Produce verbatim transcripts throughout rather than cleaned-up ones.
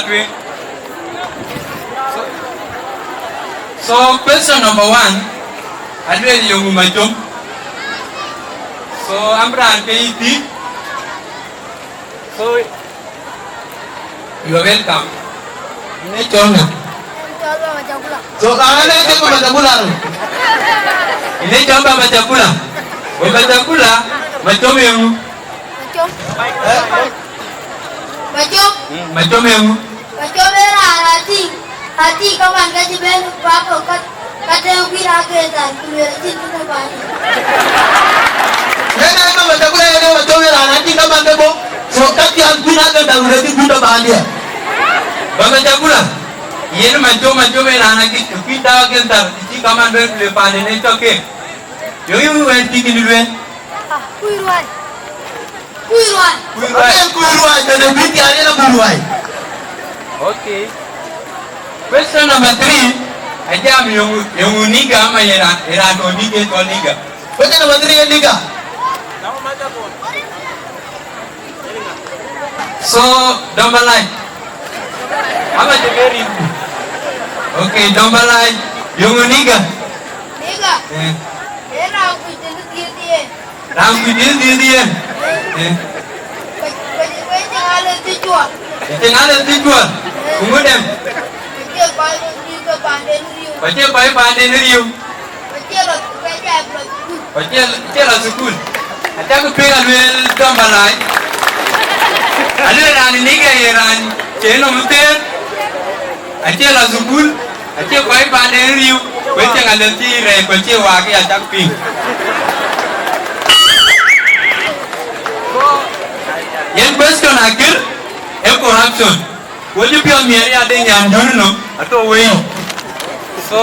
Tueŋ. So, so question number one, aluel yöŋ Macom. So, am raan ke yï thiëc. So, you are welcome. Ine cɔl ŋa? So, ka ane cɔl Baba Chakula. Ine cɔl Baba Chakula. Baba Chakula, Macom yöŋ. Macom. Eh? Macom. Macom yöŋ. Macom ee raan atïŋ, atïŋ kaman ka cï ben pap ka, ka tëëk kuïn agentar, ku lueel acïn kë bä bäny. Yen ë Baba Chakula, yen ë Macom ee raan atïŋ kaman ke bɔ̈, so ka thiaan kuïn agentar, ku lueel acïn kë bä bäny. Baba Chakula, yen Macom, Macom ee raan akï, kuïn tääu agentar, cï kaman ben ku le paande në cɔk keek. Yöŋ yöŋ wɛ̈ɛ̈t cï kïn lueel. Ah, kuï ruai. Kuï ruai. Kuï ruai. Yen kuï ruai, tëde bï thiaan yen akuï ruai. Okay. Question number three, ajam yöŋ, yöŋ nigga ama ye raan, ye raan tɔ̈ nigga, tɔ̈ nigga. Question number three, ye nigga. So, Dɔmbalai. Ama cï ke rin. Okay, Dɔmbalai, yöŋ nigga. Nigga. Eh. Yen raan kuc tënë dhiëëth yen. Raan kuc tënë dhiëëth yen. Eh. Ku, ku, ku cï ŋa lëth cï cuɔl. Cï ŋa lëth cï cuɔl. Eh. Ku ŋö dɛm. Ku cie kɔc röt bï ke paanden riëëu. Ku cie kɔc paanden riëëu. Ku cie lɔ, ku cie lɔ thukul. Ku cie, cie lɔ thukul. Acäk piŋ alueel Dɔmbalai. Alueel raan nigga ye raan cie nɔm thëër. Acie lɔ thukul, acie kɔc paanden riëëu, ku ë cieŋ alëth cï rɛɛc, ku acie waak ya cak piŋ. Yen question akër, ee corruption. Wo cï piɔ̈ɔ̈th miɛt ya de nyan dun nɔm, atɔ̈ wei. So,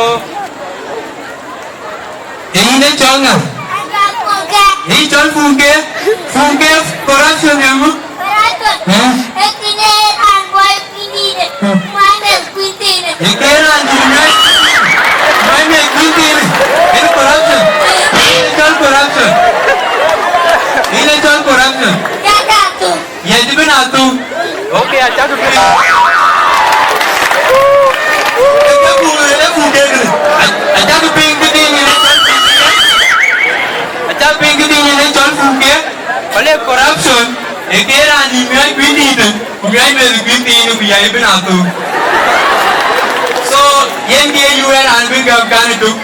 Ee yïn ë cɔl ŋa? Ee yï cɔl Funke? Funke, corruption ë ŋö? Ë? Ee ke raan dït miɔɔc, miɔɔc miɔɔc kuïn thiinë. Yen corruption. Yïn ë cɔl corruption. Yïn ë cɔl corruption. Ye cï bï na thuk. Okay, acäk piŋ. Ë ke buk, ë buk dek. A-, acäk piŋ këdï yen ë cɔl Funke. Acäk piŋ këdï yen ë cɔl Funke. Wala corruption, ë ke raan dït miɔɔc kuïn dït, ku miɔɔc meth kuïn thiinë, ku ya ye bï na thuk. So, yen ke yu ë raan bï gäm kan ë tuk.